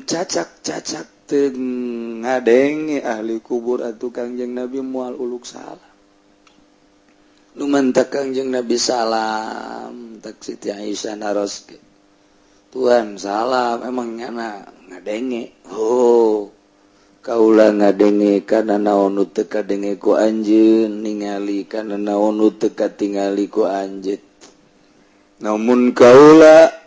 Lamun cacak-cacak teu ngadenge ahli kubur, atuh Kangjeng Nabi moal uluk salam. Nu mantak Kangjeng Nabi salam, tak Siti Aisyah naros, "Tuhan, salam emang nyana ngadenge?" "Oh, kaula ngadenge kana naon nu teu kadenge ku anjeun, ningali kana naon nu teu katingali ku anjeun. Namun kaula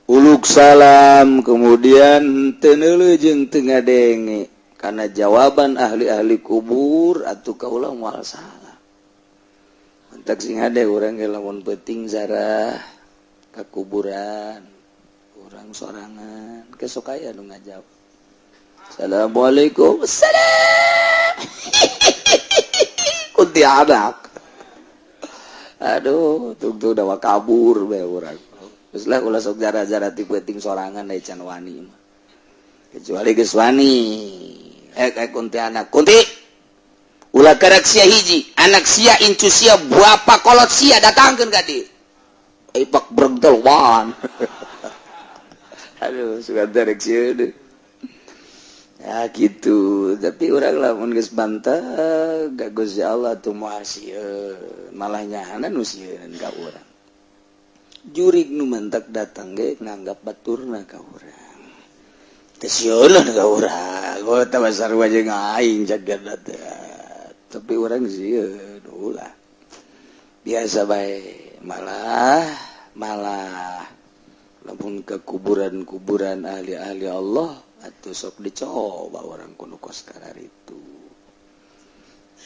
uluk salam, kemudian teu neuleuh jeung teu ngadenge karena jawaban ahli-ahli kubur, atuh kaula moal salam." Mantak sing hade urang ge lamun peuting zarah ka kuburan urang sorangan ke, sok aya nu ngajawab, "Assalamualaikum." "Assalam." Kuntilanak. Aduh, tungtung udah kabur bae urang. Geus lah, ulah sok jara-jara ti peuting sorangan da can wani mah. Kecuali geus wani. Eh, kayak kuntilanak. Kunti. Ulah kerek sia hiji, anak sia, incu sia, bapa kolot sia datangkeun ka dieu. Ipak brengtel wan. Aduh, suka derek sieun deh. Ya gitu, tapi urang lamun geus bantah ka Gusti Allah tuh moal sieun, malah nyahana nu sieun ka urang. Jurig nu mantak datang ge nganggap baturna ka urang. Teu sieun ka urang, oh teh sarua jeung aing jaga teh. Tapi urang sieun, ulah. Biasa bae, malah malah lamun ke kuburan-kuburan ahli-ahli Allah atau sok dicoba orang kuno kos karar itu.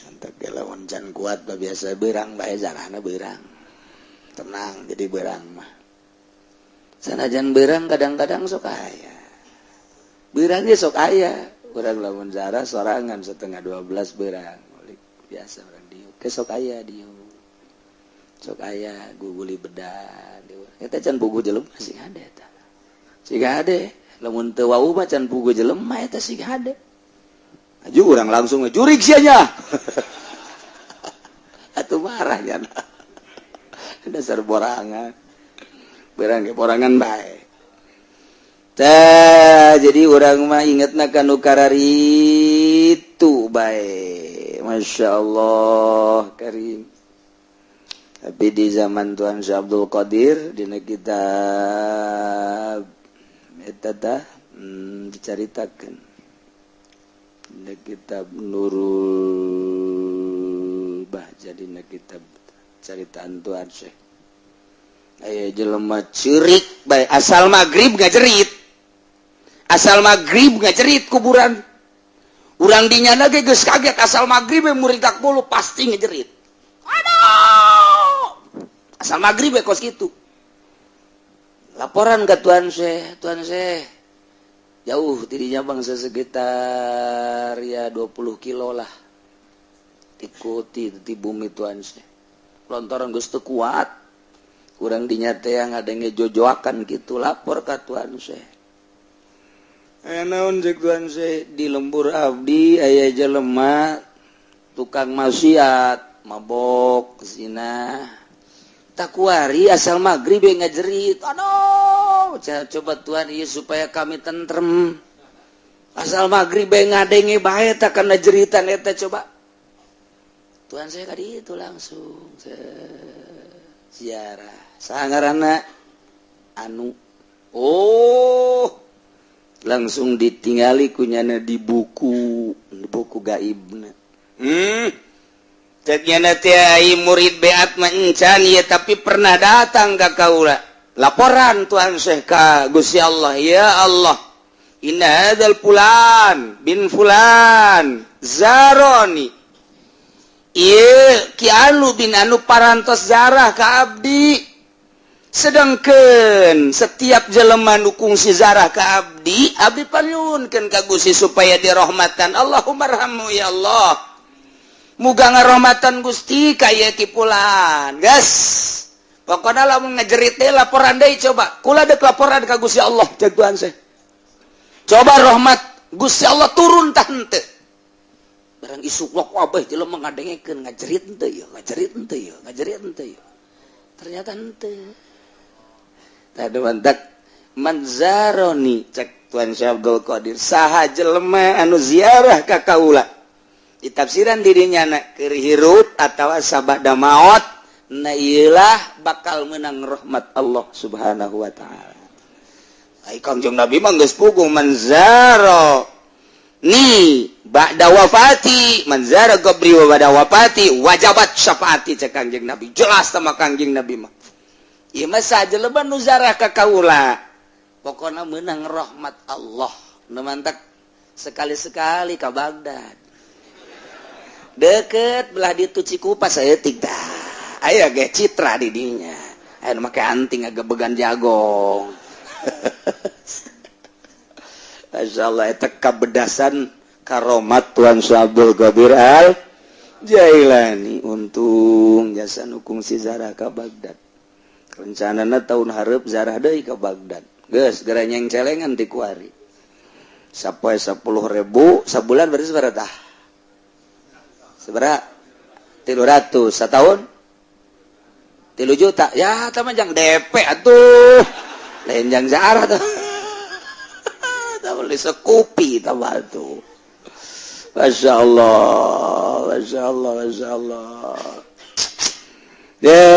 Mantap ge lamun can kuat mah biasa berang bae, zarahna berang. Tenang, jadi berang mah. Sanajan berang kadang-kadang sok aya. Berangnya sok aya. Urang lamun zarah sorangan 11.30 berang. Biasa urang dieu. Ke sok aya dieu. Sok aya guguli bedan. Eta can puguh jelema sing hade eta. Sing hade. Lamun teu wau mah can puguh jelema eta sing hade. Aju urang langsung jurig sia nya. Atuh marah nya. Dasar borangan. Berang ge borangan bae. Tah, jadi urang mah ingetna ka nu kararitu bae. Masya Allah karim. Tapi di zaman Tuan Syekh Abdul Qadir, dina kitab eta tah dicaritakeun dina kitab Nurul Bahja, dina kitab caritaan Tuan Syekh, aya jelema ceurik bae, asal maghrib ngajerit, asal maghrib ngajerit kuburan. Urang dinyana ge geus kaget, asal maghrib murid bulu pasti ngejerit. Aduh, asal maghrib ya kos gitu. Laporan ke Tuan Syekh. Tuan Syekh jauh tidinya bangsa, sekitar ya 20 kilo lah, ikuti di bumi Tuan Syekh. Lontaran geus teu kuat, kurang dinya teh yang ada ngejojoakan gitu. Lapor ke Tuan Syekh. "Eh, naon?" cek Tuan Syekh. "Di lembur abdi aya jelema tukang maksiat, mabok, zina. Takuari asal maghrib yang ngajerit. Aduh, coba Tuhan iya supaya kami tentrem. Asal maghrib yang ngadenge bae tak kana jeritan eta." Coba Tuan saya kali itu langsung ziarah. Sangarana anu, oh, langsung ditinggali kunyana di buku, di buku gaibna. Ceknya teh, "Murid beat mencan ya, tapi pernah datang ke kaula." Laporan Tuhan Syekh ka Gusti Allah, "Ya Allah, inna hadzal fulan bin fulan zaroni." Ieu Ki Anu bin Anu parantos zarah ka abdi. Sedangkan setiap jelema nu kungsi zarah ka abdi, abdi panyuhunkeun ka Gusti supaya dirahmatan. Allahumma arhamhu ya Allah. Muga ngarohmatan Gusti ka ieu Ki Fulan. Gas. Pokoknya lamun ngejerit teh laporan deui coba. Kula dek laporan ka Gusti Allah," cek Tuhan Syekh. "Coba rahmat Gusti Allah turun tah henteu." Barang isuk wak wabah jelema ngadengekeun, ngajerit henteu ieu, ngajerit henteu ieu, ngajerit henteu ieu. Ternyata henteu. Tah mantak Man zaroni, cek Tuan Syekh Abdul Qadir, saha jelema anu ziarah ka kaula, ditafsiran dirinya na keur hirup atawa sabada maot, na ieulah bakal menang rahmat Allah Subhanahu wa taala. Ai Kangjeng Nabi mah geus puguh, man zaro ni ba'da wafati, man zara qabri wa ba'da wafati wajabat syafaati, cek Kangjeng Nabi. Jelas sama Kangjeng Nabi mah, ieu mah saha jelema nu zarah ka kaula, pokona menang rahmat Allah. Nu mantak sekali-sekali ka Baghdad, deket belah ditu Cikupa saeutik tah, aya ge citra di dinya, aya nu make anting agak began jagong. Masya Allah, eta kabedasan karomat Tuan Syekh Abdul Qadir Al Jailani. Untung jasa nu kungsi zarah ka Baghdad. Rencanana tahun hareup zarah deui ka Baghdad, geus geura nyeng celengan ti kuari sapoe 10.000, sabulan berarti sabaraha tah? Sabaraha? 300. Satahun 3 juta ya. Tah mah jang DP atuh, lain jang zarah tuh. Tak boleh sekupi tambah tuh. Masya Allah, Masya Allah, Masya Allah. Ya,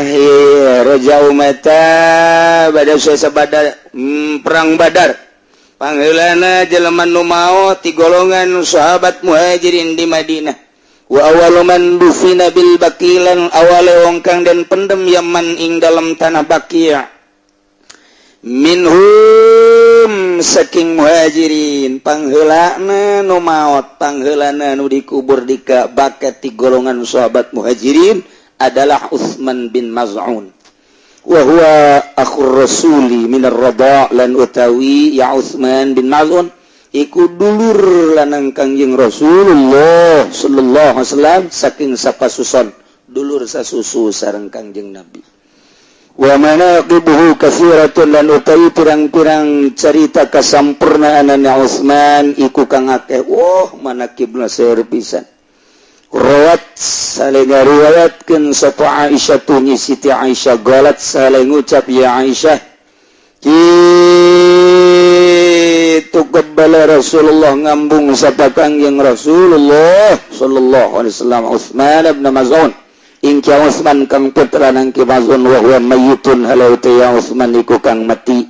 iya, rojau mata pada saya pada perang Badar. Pangheulana jelema nu maot ti golongan sahabat Muhajirin di Madinah. Wa awwalu man dufina bil Baqi, lan awale wong kang den pendem yaman ing dalam tanah Baqi'. Minhum saking Muhajirin, pangheulana nu maot, pangheulana nu dikubur di ka Baqi ti golongan sahabat Muhajirin adalah Utsman bin Maz'un. Wa huwa akhur rasuli minar radha, lan utawi ya Utsman bin Maz'un iku dulur lanang Kangjeng Rasulullah sallallahu alaihi wasallam saking sapasuson, dulur sasusu sareng Kangjeng Nabi. Wa manaqibuhu katsiratun, lan utawi pirang-pirang carita kasampurnaanana Utsman iku kang akeh. Wah, manaqibna seueur pisan. Rawat, saling ngariwayatkeun sapa Aisyah tu Siti Aisyah, galat, saling ngucap ya Aisyah, kitu qabbala Rasulullah, ngambung sapa Kangjeng Rasulullah sallallahu alaihi wasallam Utsman bin Maz'un ing Ki Utsman kang putra nang Ki Maz'un, wa huwa mayyitun, halau ya Utsman iku kang mati,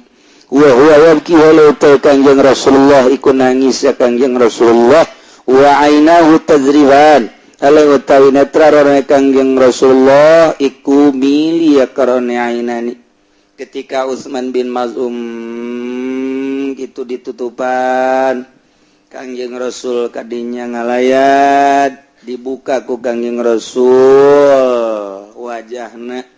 wa huwa yabki, halau Kangjeng Rasulullah iku nangis ya Kangjeng Rasulullah, wa ainahu tadriban, halau utawi netra rone Kangjeng Rasulullah iku mili ya karone ainani. Ketika Utsman bin Maz'un gitu ditutupan, Kangjeng Rasul kadinya ngalayat, dibuka ku Kangjeng Rasul wajahna,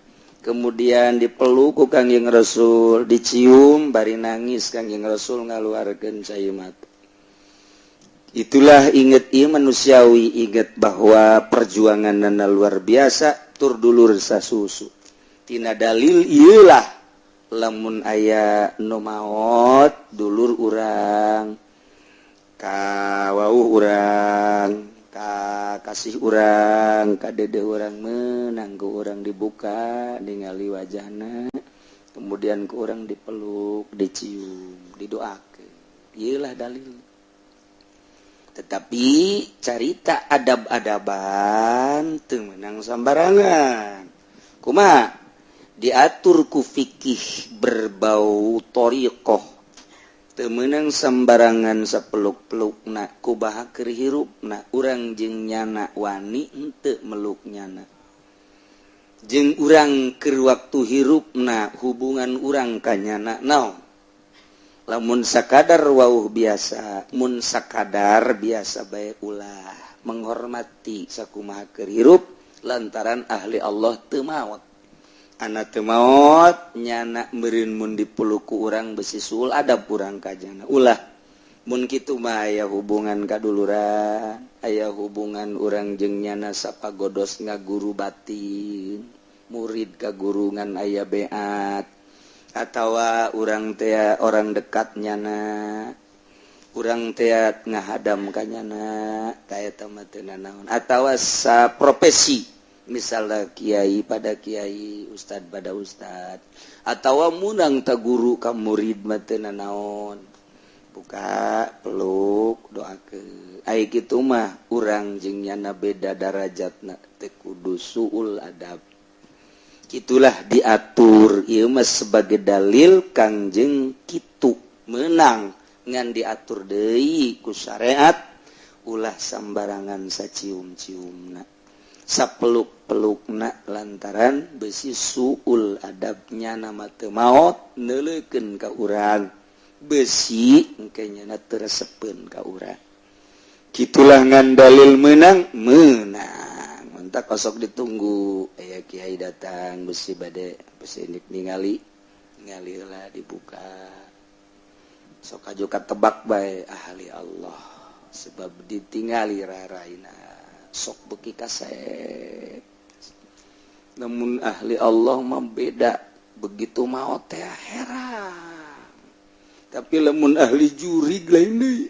kemudian dipeluk ku Kangjeng Rasul, dicium, bari nangis Kangjeng Rasul ngaluarkeun cai mata. Itulah inget ieu manusiawi, inget bahwa perjuangan nana luar biasa tur dulur sasusu. Tina dalil ieulah, lamun aya nu maot dulur urang, ka wawuh urang, ka kasih urang, ka dede urang, menang ku urang dibuka ningali wajahna, kemudian ku urang dipeluk, dicium, didoakeun. Ieulah dalil. Tetapi carita adab-adaban teu meunang sambarangan. Kumaha diatur ku fikih berbau thoriqoh, teu meunang sambarangan sapeluk-pelukna. Kubaha keur hirupna urang jeung nyana wani henteu meluk nyana? Jeung urang keur waktu hirupna hubungan urang ka nyana naon? Lamun sakadar wauh biasa, mun sakadar biasa bae, ulah menghormati sakumaha keur hirup, lantaran ahli Allah teu maot, anak teu maot nyana meureun mun dipeluk ku urang besi sul adab urang ka jana. Ulah mun kitu mah. Aya hubungan kaduluran, aya hubungan urang jeung nyana sapagodos ngaguru batin, murid ka guru ngan aya beat, atawa urang teh orang dekat nyana, urang teh ngahadam ka nyana, ka eta mah teu nanaon, atawa sa profesi. Misalnya kiai pada kiai, ustad pada ustad, atawa munang ta guru ka murid mah teu nanaon. Buka peluk doakeun. Ai kitu mah urang jeung nyana beda darajatna teu kudu suul adab. Kitulah diatur ieu mah sebagai dalil Kangjeng kitu menang ngan diatur deui ku syariat ulah sambarangan sacium-ciumna, sapeluk-pelukna lantaran besi suul adabnya nama teu maot neuleukeun ka urang besi engke nyana teu resepeun ka urang. Kitulah ngan dalil menang menang mentak osok ditunggu aya kiai datang besi bade besi ningali ningali lah dibuka sok aju katebak bae ahli Allah sebab ditingali raraina sok beki kasep. Namun ahli Allah mah beda, begitu maot teh heran. Tapi lamun ahli jurig lain deui.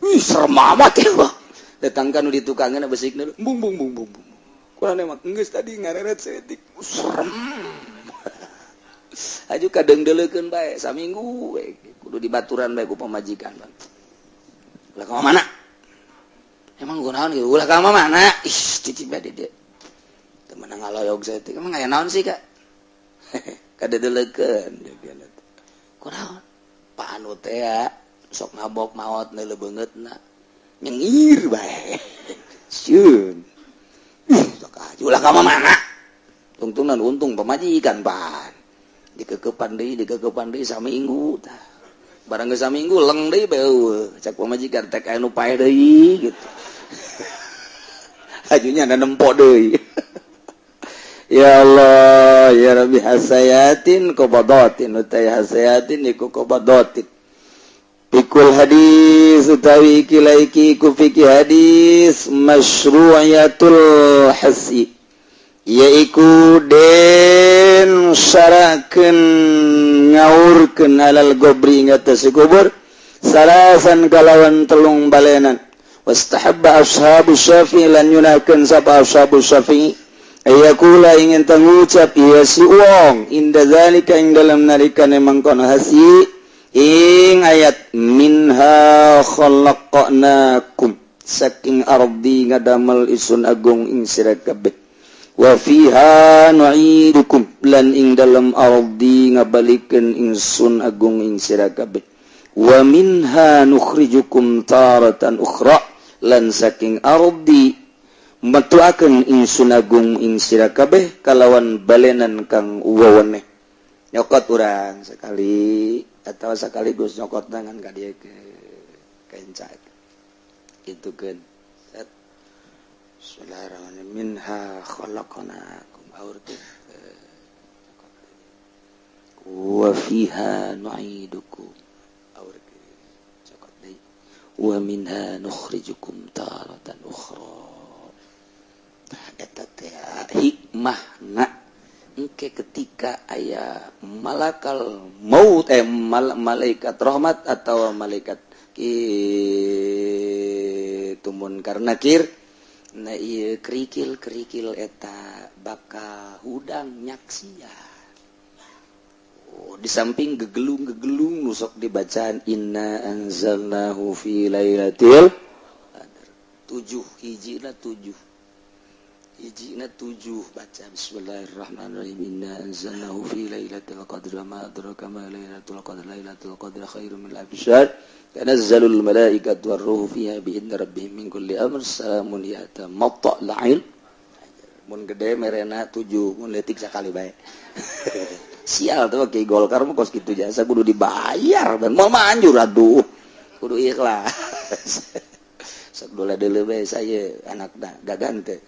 Wih serem amat ya bah. Datangkan di tukangan besikna bung bung bung bung bung. Kurang emang geus tadi ngareret seetik serem. Aju kadeungdeulekeun bae saminggu we kudu dibaturan bae ku pamajikan bang. Ulah ka mana? Emang gua naon gitu, ulah ka mana? Ih, cicing bae dede. Teu meunang ngaloyog saeutik. Emang aya naon sih, Kak? Kadeudeulekeun kunaon? Pak anu teh sok mabok maot neuleuh beungeutna. Nyengir bae. Sieun. Ih, sok aju ulah ka mana? Tungtungan untung pamajikan pan. Dikekepan deui saminggu tah. Barang geus saminggu leng deui bae eueuh. Cak pamajikan tek aya nu paeh deui gitu. Ajunya ada nempo deui. Ya Allah ya Rabbi hasayatin qabadatin utai hasayatin iku qabadatin. Pikul hadis utawi iki laiki iku fikih hadis masyru'iyatul hasi yaiku den syarakeun ngaurkeun alal gobri ing atas kubur salasan kalawan telung balenan. Wastahabba ashabu Syafi'i lan nyunakeun sapa ashabu Syafi'i ayakula ingin tangucap ieu si wong inda zalika ing dalam nalikane mangkono hasi ing ayat minha khalaqnakum saking ardi ngadamel isun agung ing sira kabeh wa fiha nu'idukum lan ing dalam ardi ngabalikeun ingsun agung ing sira kabeh wa minha nukhrijukum taratan ukhra lan saking ardi metuakeun ingsun agung ing sira kabeh kalawan balenan kang weweneh. Nyokot urang sekali atau sekaligus nyokot tangan ka dieu ke kenca kitu keun. Bismillahirrahmanirrahim minha khalaqnakum aurkeun wa fiha nu'idukum aurkeun cokot deui wa minha nukhrijukum taratan ukhra. Eta teh hikmahna engke ketika aya malakal maut malaikat rahmat atau malaikat kitu munkar nakir na ieu kerikil-kerikil eta bakal hudang nyaksian. Oh, di samping gegelung-gegelung nu sok dibacaan inna anzalnahu fi lailatul qadar 7 hijina 7 hijina 7 baca bismillahirrahmanirrahim inna anzalnahu fi lailatul qadri wa ma adraka ma lailatul qadr lailatul qadri khairum min alfi syahr tanazzalul malaikatu warruhu fiha bi idni rabbihim min kulli amr salamun hiya hatta matla'il. Mun gede merena 7 mun leutik sakali bae. Sial tuh kayak Golkar mah kos kitu jasa kudu dibayar dan mau manjur aduh kudu ikhlas. Sok dola deuleu bae saya anakna gagante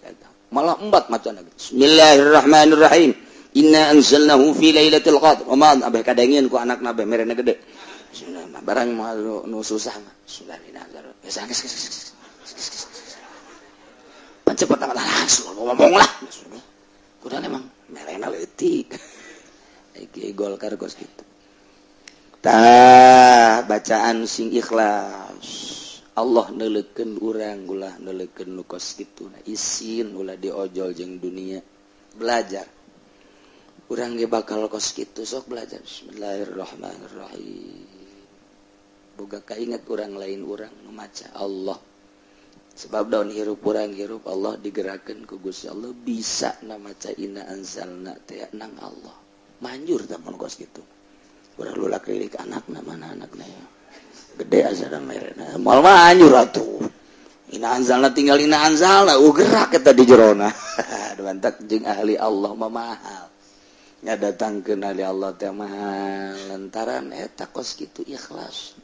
malah empat macan lagi. Bismillahirrahmanirrahim. Inna anzalnahu fi lailatul qadr. Wa ma abeh kadengin ku anakna abeh merena gede. Bismillah barang mah nu susah mah. Bismillahirrahmanirrahim. Cepet amat langsung ngomong lah. Kudu emang merena leutik. Iki Golkar kos kitu. Tah bacaan sing ikhlas. Allah neuleukeun urang ulah neuleukeun nu kos kitu isin ulah diojol jeung dunia belajar urang ge bakal kos kitu sok belajar bismillahirrahmanirrahim boga kaingat urang lain urang nu maca Allah sebab daun hirup urang hirup Allah digerakkeun ku Gusti Allah bisa na maca inna anzalna teh nang Allah manjur tah mun kos kitu urang lulak lilik anakna mana anakna ya gede azana merena moal manjur atuh inna anzalna tinggal inna anzalna gerak eta di jerona mantak jeung ahli Allah mah mahal nya datangkeun ahli Allah teh mahal lantaran eta kos kitu ikhlas.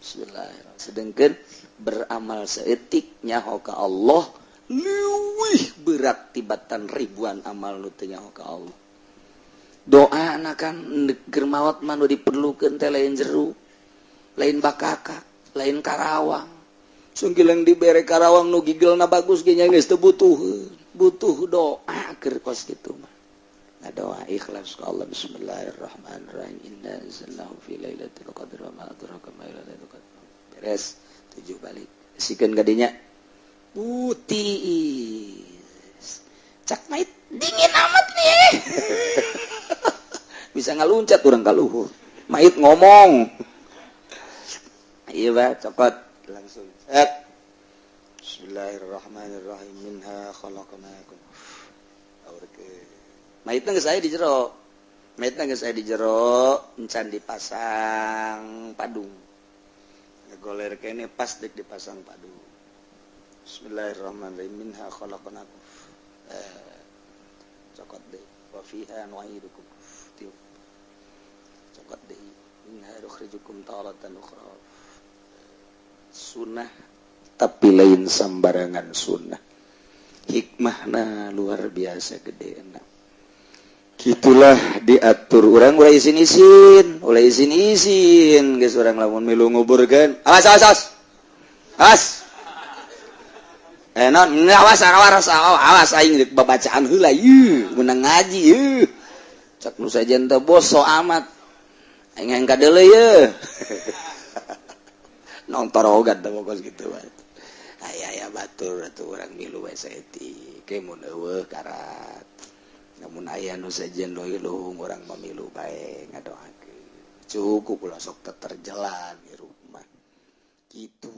Bismillahirrahmanirrahim. Sedangkan beramal seetik nyaho ka Allah leuwih berat tibatan ribuan amal nu teu nyaho ka Allah. Doa na kan keur maot mah nu diperlukeun teh lain jeruk, lain bakaka, lain karawang. Sunggilang dibere karawang nu gigelna bagus ge nya geus teu butuh. Butuh doa keur kos kitu mah. Nah doa ikhlas ka Allah bismillahirrahmanirrahim inna anzalnahu fi lailatul qadr wa ma adraka ma lailatul qadr. Beres 7 balik. Sikeun ka dinya putih. Cak mait dingin amat nih. Bisa ngaluncat urang ka luhur. Mait ngomong. Iya bah cokot langsung. Set. Bismillahirrahmanirrahim minha khalaqnakum. Mayitna geus aya di jero. Mayitna geus aya di jero, encan dipasang padung. Ngagoler kene pas dek dipasang padung. Bismillahirrahmanirrahim minha khalaqnakum. Cokot deui wa fiha nu'idukum. Tiup. Cokot deui minha nukhrijukum taratan ukhra. Sunnah tapi lain sambarangan sunnah. Hikmahna luar biasa gedena. Gitulah diatur urang ulah isin-isin, ulah isin-isin geus urang lamun milu nguburkeun. Awas awas awas. Awas. Non awas awas awas aing rek babacaan heula ieu meunang ngaji ieu. Cak nu sajen teh boso amat. Aing hayang kadeuleu ieu. Nonton rogat teh kos kitu bae. Aya aya batur atuh urang milu we saeutik, ke mun eueuh karat. Namun aya nu sejen leuwih urang mamilu bae ngadoakeun. Cukup ulah sok terjelan hirup mah. Kitu.